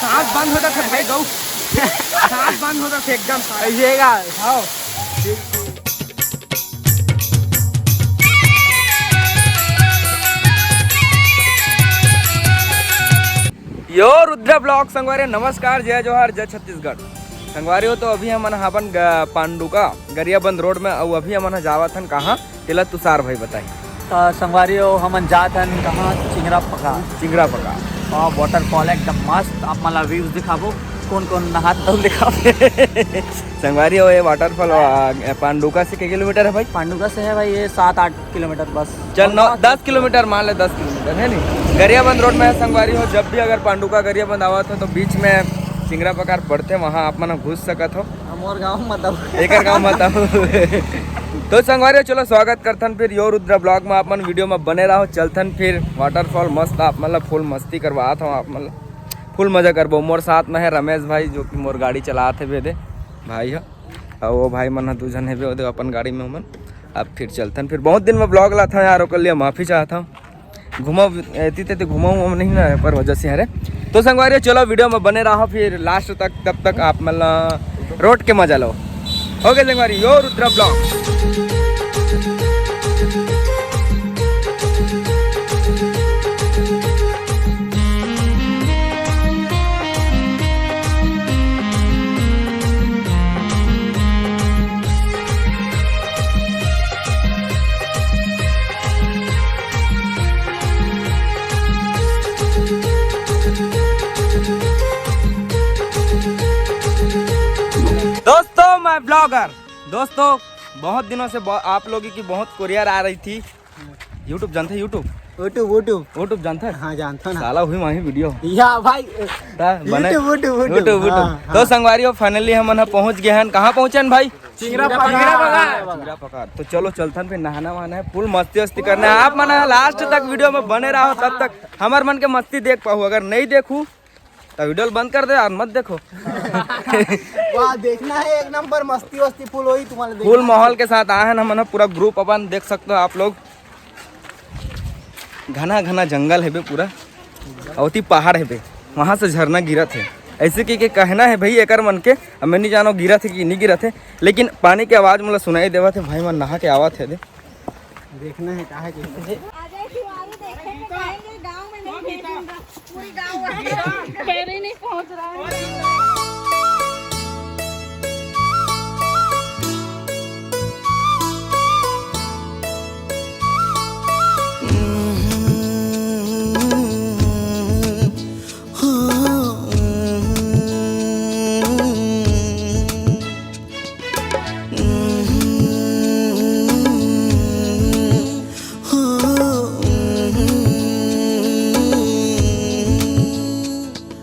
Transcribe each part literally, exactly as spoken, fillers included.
सांस बंद हो जाथे भाई, गऊ। सांस बंद हो जाथे एकदम। ऐसे का? हाँ। यो रुद्रा ब्लॉग संगवारी, नमस्कार, जय जोहार, जय छत्तीसगढ़। संगवारी हो, तो अभी हमन हावन ग-, पांडुका गरियाबंद रोड में, अउ अभी हमन ह जावत हन कहाँ, तेला तुषार भाई बताही। त संगवारी हो, हमन जात हन कहाँ? चिंगरा पका। चिंगरा पका। और वाटरफॉल एकदम मस्त, आप मन ला व्यूज दिखाबो, कौन कौन नहात तौन दिखाबे। संगवारी हो, ये वाटरफॉल, आ, पांडुका से के किलोमीटर है भाई? पांडुका से है भाई, ये सात आठ किलोमीटर बस। चल, नौ, दस किलोमीटर मान ले, दस किलोमीटर है नी। गरियाबंद रोड में है संगवारी हो, जब भी अगर पांडुका गरियाबंद आवत हो तो बीच में चिंगरा पकार पड़थे, वहाँ आप मन घुस सकत हो। हमर गाँव मत आव। एकर गाँव मत आव। तो संगवारी हो, चलो स्वागत करथन फिर यो रुद्रा ब्लॉग में, आप मन वीडियो में बने रहो। चलथन फिर वाटरफॉल मस्त, आप मन ला फुल मस्ती करवात हो, आप मन ला फुल मजा करबो। मोर साथ में है रमेश भाई, जो कि मोर गाड़ी चलात हे बेदे भाई ह, अउ वो भाई मन ह दू झन हेबे ओदे अपन गाड़ी में। हमन अब फिर चलथन, फिर बहुत दिन में ब्लॉग लाथन यार, ओकर लिए माफी चाहत हूँ। घुमा एती तेती घुमा हुआ नहीं ना, पर वजह से हरे। तो संगवारी हो, चलो वीडियो में बने रहो फिर लास्ट तक, तब तक आप मन ला रोड के मजा लो। ओके संगवारी, यो रुद्रा ब्लॉग। दोस्तों, मैं ब्लॉगर। दोस्तों, बहुत दिनों से ब-, आप लोगों की बहुत कुरियर आ रही थी। YouTube जानते हैं? YouTube? YouTube, YouTube। YouTube जानते हैं? हाँ, जानता ना। साला हुई माही वीडियो। या भाई, ता बने? YouTube, YouTube, YouTube। YouTube, YouTube। हाँ, तो हाँ। संगवारी हो, finally हमन ह पहुंच गए हैं। कहाँ पहुंचे हैं भाई? चिंगरा पगार। चिंगरा पगार। तो चलो चलथन फिर नहाना वहाना है, फुल मस्ती वस्ती करना है। आप मन ह लास्ट तक वीडियो में बने रहो, तब तक हमर मन के मस्ती देख पाहू। अगर नहीं देखू तो वीडियो ल बंद कर दे यार, मत देखो। वाह, देखना है एक नंबर मस्ती वस्ती फुल होई तुम्हारे फुल देखना। माहौल के साथ आए हैं हमन ह, पूरा ग्रुप अपन देख सकते हो आप लोग। घना घना जंगल हेबे पूरा, अउ ओती पहाड़ हेबे, वहाँ से झरना गिरत है। ऐसे कि के कहना है भाई एकर मन के, अब मैं नहीं जानो गिरत है कि नहीं गिरत है, लेकिन पानी के आवाज़ मोला सुनाई देवत है। भाई मन नहा के आवत है दे। देखना है कहाँ के। अजय तिवारी देखे के कहेंगे, गांव में नहीं भेजूंगा। पूरी गांव वाले पैर ही नहीं पहुंच रहा है।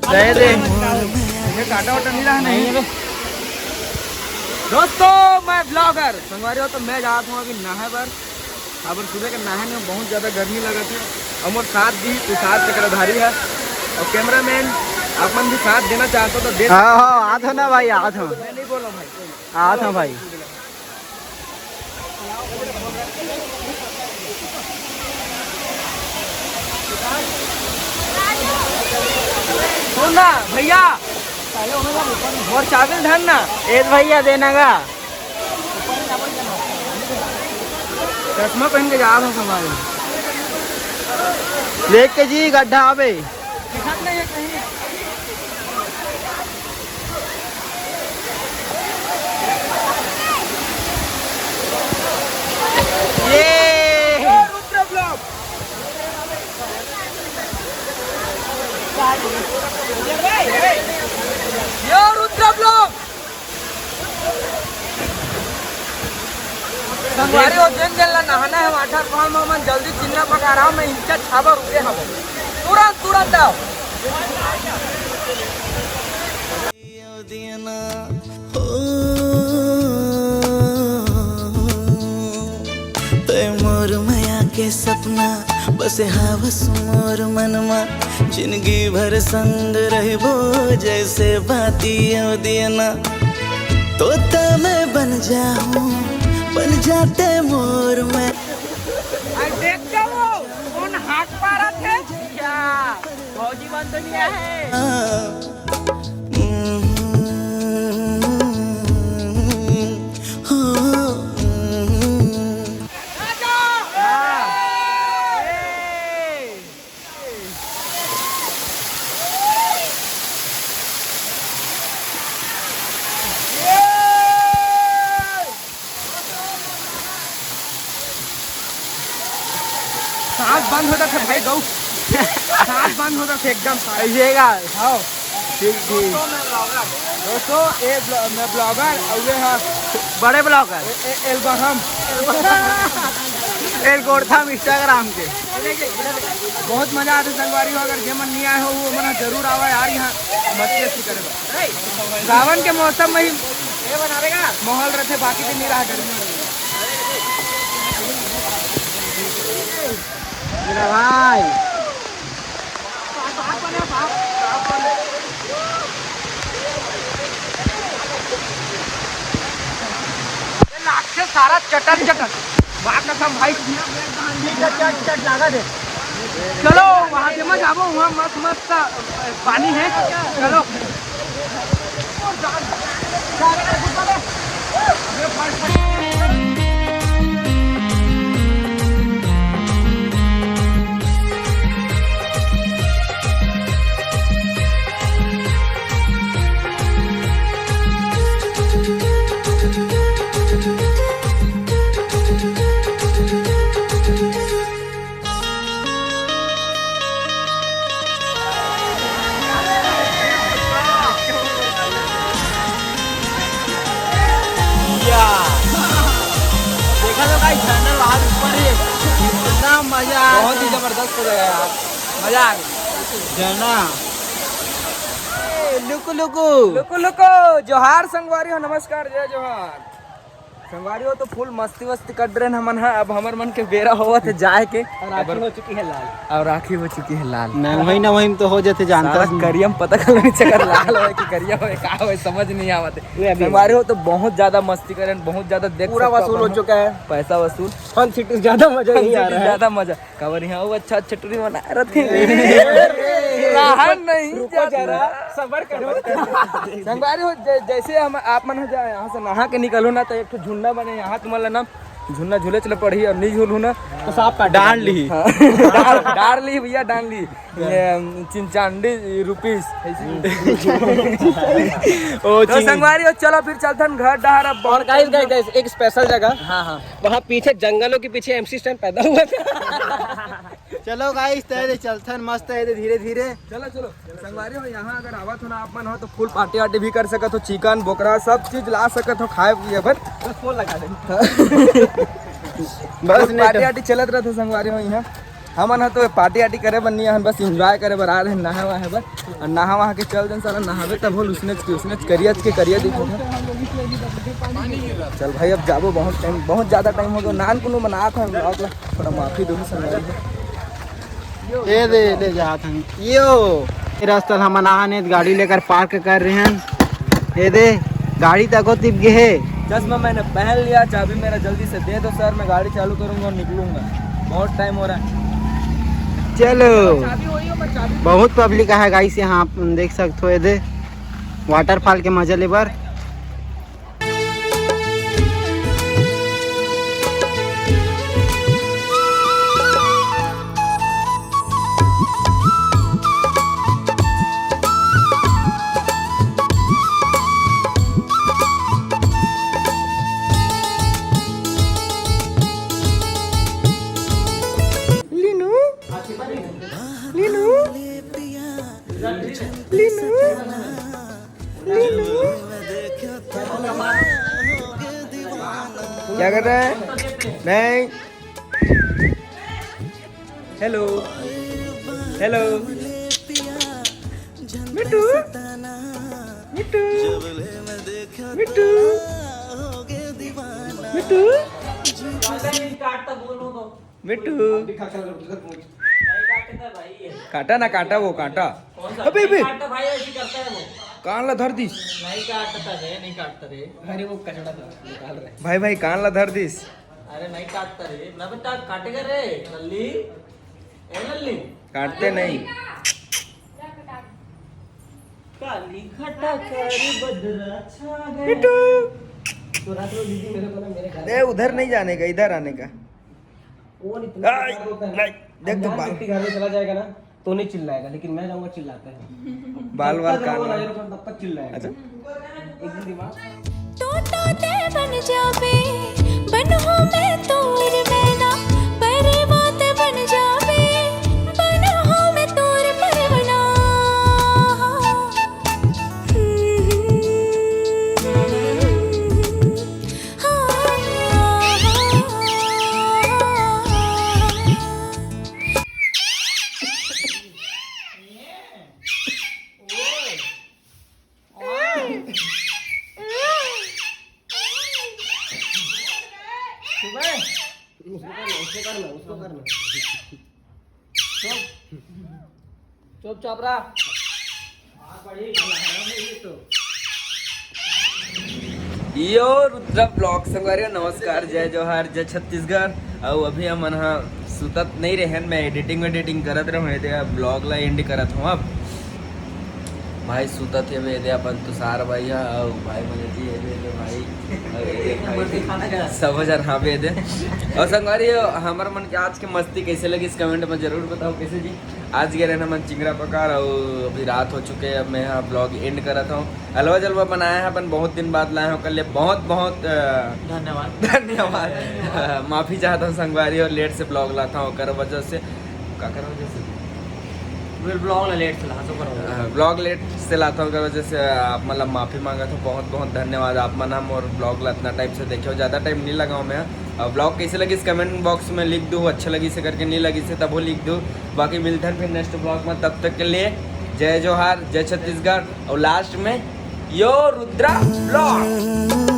दे दे। ये काटा वाटा नहीं रहा, नहीं। दोस्तों, मैं ब्लॉगर संगवारी हो, तो मैं जात हूँ अभी नहाए बर। अब सुबह के नहाए में बहुत ज़्यादा गर्मी लगत है। और मोर साथ भी तुषार चक्रधारी है और कैमरामैन, अपन भी साथ देना चाहते हो तो दे सकते हो। हाँ, हाँ, आत हो ना भाई, आत हो। मैं नहीं बोला भाई। आत हो भाई। सुन ना भैया, मोर चाबिल धर ना। ए भैया, देना गा। चश्मा पहन के जा रहा हूँ संगवारी। देख के जी, गड्ढा आवे। ये रुद्र ब्लॉग। यो रुद्र ब्लॉग। संगवारी हो, जेन जेन ला नहाना है वाटरफॉल में, मन जल्दी चिंगरा पकाराम में इंचा छाबर रुके हवो। तुरंत, तुरंत आओ। तय मोर मया के सपना बसे हावस मोर मनमा, जिंदगी भर संग रहबो जैसे बाती अउ दियना। तोता मैं बन जाऊं, बन जाते मोर मैं। आई देख जाओ, कौन हाथ पारा थे? क्या? भौजी बन तो नहीं है। हाँ। हे गौ, सांस बंद होता थे एकदम सांस। ऐसे का? हाँ। ठीक, ठीक। दोस्तों, ये ब्लॉ-, मैं ब्लॉगर, और ये है बड़े ब्लॉगर। ए-, एल्बम। एल्गोरिथम Instagram के। बहुत मजा आते संगवारी हो, अगर जे मन नहीं आए हो, वो मन जरूर आवा यार, यहाँ मस्ती मस्ती करे। सावन के मौसम में ही माहौल रहते, बाकी दिन नहीं रहा गर्मी। मेरा भाई। लागथे सारा चटर चटर। बात कसम भाई, चट चट लगा दे। चलो वहाँ के मत जाबो, वहाँ मस्त मस्त पानी है। चलो। या। देखा तो गाइस, झरना वहां ऊपर है, इतना मजा आ बहुत ही गया। जबरदस्त हो गया यार, मजा आ गया। झरना। ए, लुकु लुकु। लुकु लुकु। जोहार संगवारी हो, नमस्कार, जय जोहार। संगवारी हो तो फुल मस्ती वस्ती कर रहे हैं हमन हा। अब हमर मन के बेरा होवत है जाए के। और आँखी हो चुकी है लाल। और आँखी हो चुकी है लाल। नहीं, वही ना, वही में तो हो जाते, जानता साला हूँ। करिया में पता कल नहीं चकर लाल होए कि करिया होए, का होए, समझ नहीं आवत है। नहीं, अभी संगवारी हो तो बहुत ज्यादा मस्ती करें, बहुत ज्यादा देख पूरा सकते हो वसूल हो अपन। चुका है। पैसा वसूल। फन सिटी ज्यादा मजा नहीं आ रहा है। ज्यादा मजा। काबर यहाँ वो अच्छा अच्छा टूरी बना रथे। राहन नहीं रुको जाता। जरा, सबर करो। संगवारी हो, जै-, जैसे हम आप मन ह जा, यहाँ से नहा के निकलो ना, तो एक ठो झुन्ना बने, यहाँ तुमन ला ना झुन्ना झूले चले पड़ही, और नहीं झूलू ना तो सांप काट डांड ली। हाँ। डांड, डांड ली भैया, डांड ली। ये, चिंचांडी रुपीस। ओ तो चिंग- संगवारी हो, चलो फिर चलथन घर डहर। अब और बहुत गाइस, गाइस, गाइस, एक स्पेशल जगह। हाँ, हाँ। वहाँ पीछे जंगलों के पीछे एमसी स्टैन पैदा हुआ था। चलो गाइस, तैयारी चलथन मस्त है धीरे धीरे। चलो, चलो। संगवारी हो, यहाँ अगर आवत हो ना आप मन हो तो फुल पार्टी वार्टी भी कर सकत हो, चिकन बोकरा सब चीज ला सकत हो खाए पिए बर। बस फोन लगा दे। बस फुल नहीं पार्टी तो वार्टी चलत रहत हो संगवारी हो यहाँ। हमन ह तो पार्टी वार्टी करे बर नहीं आहन, बस एंजॉय करे बर आ रहे नहा वहा बर। और नहा वहा के चल देन साला, नहावे तब होल उसने के उसने करिया के करिया दिखो। चल भाई, अब जाबो, बहुत टाइम, बहुत ज्यादा टाइम हो गया। नान कोनो मनात है vlog ला, थोड़ा माफी दो संगवारी। ये दे, ले जात हन। यो। ये रास्ता हमन आने गाड़ी लेकर पार्क कर रहे हैं। ये दे, गाड़ी तको तिप गे हे। चश्मा मैंने पहन लिया, चाबी मेरा जल्दी से दे दो सर, मैं गाड़ी चालू करूंगा और निकलूंगा, बहुत टाइम हो रहा है। चलो, चाबी वही हो, मैं चाबी बहुत पब्लिक है गाइस, यहाँ आप देख सकते हो। ये दे, वाटरफॉल के मजा ले बर। लीनू, लीनू, लीनू। क्या कर रहा है? नहीं। Hello, hello. मिट्टू, मिट्टू, मिट्टू, मिट्टू। मिट्टू। काटा ना, काटा वो, काटा। अबे, अबे। कान ला धर दिस। नहीं काटता रे, नहीं काटता रे। अरे, वो कचड़ा था, निकाल रहे। भाई, भाई, कान ला धर दिस। अरे, नहीं काटता रे। ना बेटा, काटेगा रे। लल्ली, ए लल्ली। काटते नहीं। काली घटा कर बदरा छा गए। मिट्टू। तो रात में दीदी मेरे को ना मेरे घर ए, उधर नहीं जाने का, इधर आने का। वो इतना आ, बेकार होता है ना। नहीं, देख तो अनजान बाल। व्यक्ति घर में चला जाएगा ना, तो नहीं चिल्लाएगा, लेकिन मैं जाऊंगा, चिल्लाता है। बाल वाल जब तक कान वो वाल। नजर उठाऊं, तब तक चिल्लाएगा। अच्छा। एकदम दिमाग। तोता ते बन जाबे, बनहूं मैं तोर मैना, परी बात बन जाबे, चुप चुप चापरा। यो रुद्रा ब्लॉग संगवारी हो, नमस्कार, जय जोहार, जय छत्तीसगढ़। अउ अभी हमन हा सुतत नहीं रहेन, मैं एडिटिंग वेडिटिंग करत रहूँ, ये दे ब्लॉग ला एंड करत हूँ अब। भाई सुतत हे बे दे अपन तुषार भाई हा, अउ भाई मने जी हे बे दे भाई, अउ ये दे भाई, सब जन हा बे दे। अउ संगवारी हो, हमर मन के आज के मस्ती कैसे लगिस, कमेंट में जरूर बताओ कैसे जी। आज गे रहेन हमन चिंगरा पकार, अउ अभी रात हो चुके हे, अब मैं हा ब्लॉग एंड करत हूँ। हलवा जलवा बनाए हैं अपन, बहुत दिन बाद लाए हो, कर ले बहुत बहुत अ, धन्यवाद। धन्यवाद। अ, माफी चाहता हूँ संगवारी, और लेट से ब्लॉग लाता हूँ ओकर वजह से। काकर वजह से? ब्लॉग ला लेट से लाहूँ, ओकर वजह से। ब्लॉग लेट से लाता हूँ ओकर वजह से आप मतलब माफी मांगत हूँ। बहुत बहुत धन्यवाद आप मन हा मोर ब्लॉग ला इतना टाइम से देखे हो, ज्यादा टाइम नहीं लगाऊँ मैं। और ब्लॉग कैसे लगिस कमेंट बॉक्स में लिख दो, अच्छा लगिस करके, नहीं लगिस तबो लिख दो। बाकी मिलते हैं फिर नेक्स्ट ब्लॉग में, तब तक के लिए जय जोहार, जय छत्तीसगढ़। और लास्ट में यो रुद्रा ब्लॉग।